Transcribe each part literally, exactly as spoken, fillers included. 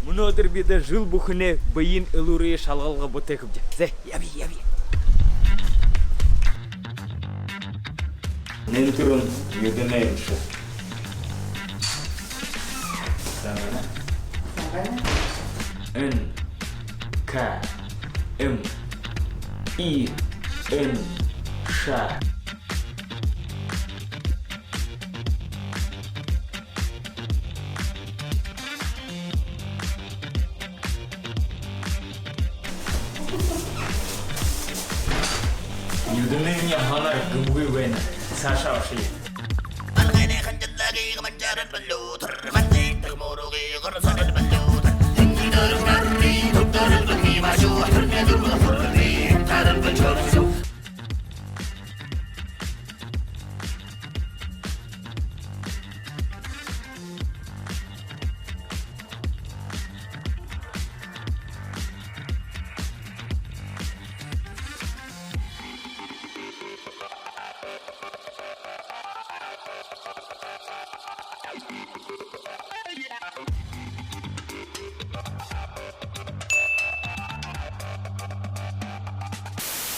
Мүнөөдэр бидэ жэл бүхэнэй бэеын элүүрые шалгалга бүтээхэбди. Зэ, ябая, ябая. Нэн түрүүн юудэнэй эмшэ? Н, К, М, И, Н, Ш. Юудэнэйнь һанаар гэмгүй байна. Саашаа ошоё.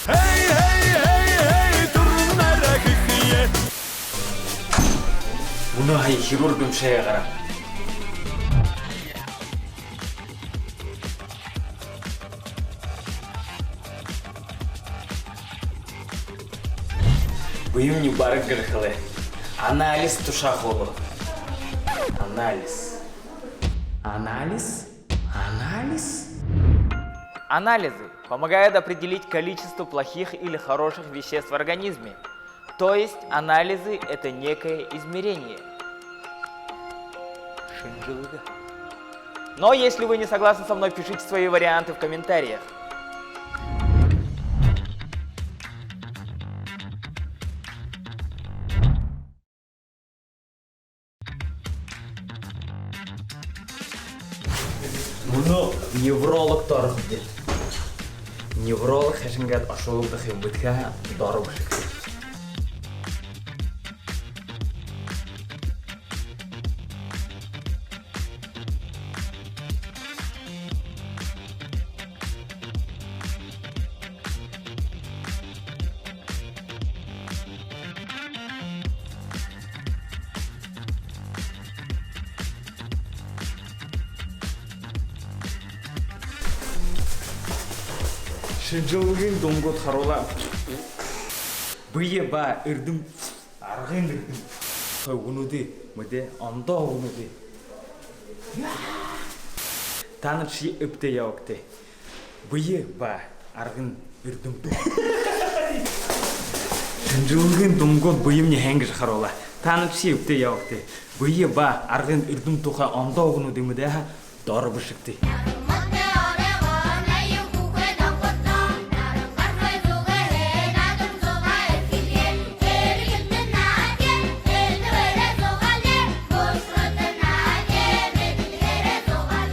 Эй, эй, эй, эй, түрүүн арай хэхые. Мүнөө һая хирург эмшэ гараа. Бэемни бараг гэжэ хэлээ. Анализ тушаха болоо. Анализ. Анализ? Анализ? Анализы помогают определить количество плохих или хороших веществ в организме. То есть анализы — это некое измерение. Шэнжэлгэ. Но если вы не согласны со мной, пишите свои варианты в комментариях. Мүнөө неврологто орохобди. Невролог хайшан гээд ошуулдаг юм бэ гэхэдэ, доро бэшэгты. Шэнжэлгын дунгууд харуулаа. Бэе ба эрдэм, аргын эрдэм тухай үгэнүүдые мэдээ, ондоо үгэнүүдые. Таанадшье эбтэй ябагты. Бэе ба аргын эрдэм тухай. Шэнжэлгын дунгууд бэемни хэн гэжэ харуулаа. Таанадшье эбтэй ябагты. Бэе ба аргын эрдэм тухай ондоо үгэнүүдые мэдээ һаа, доро бэшэгты.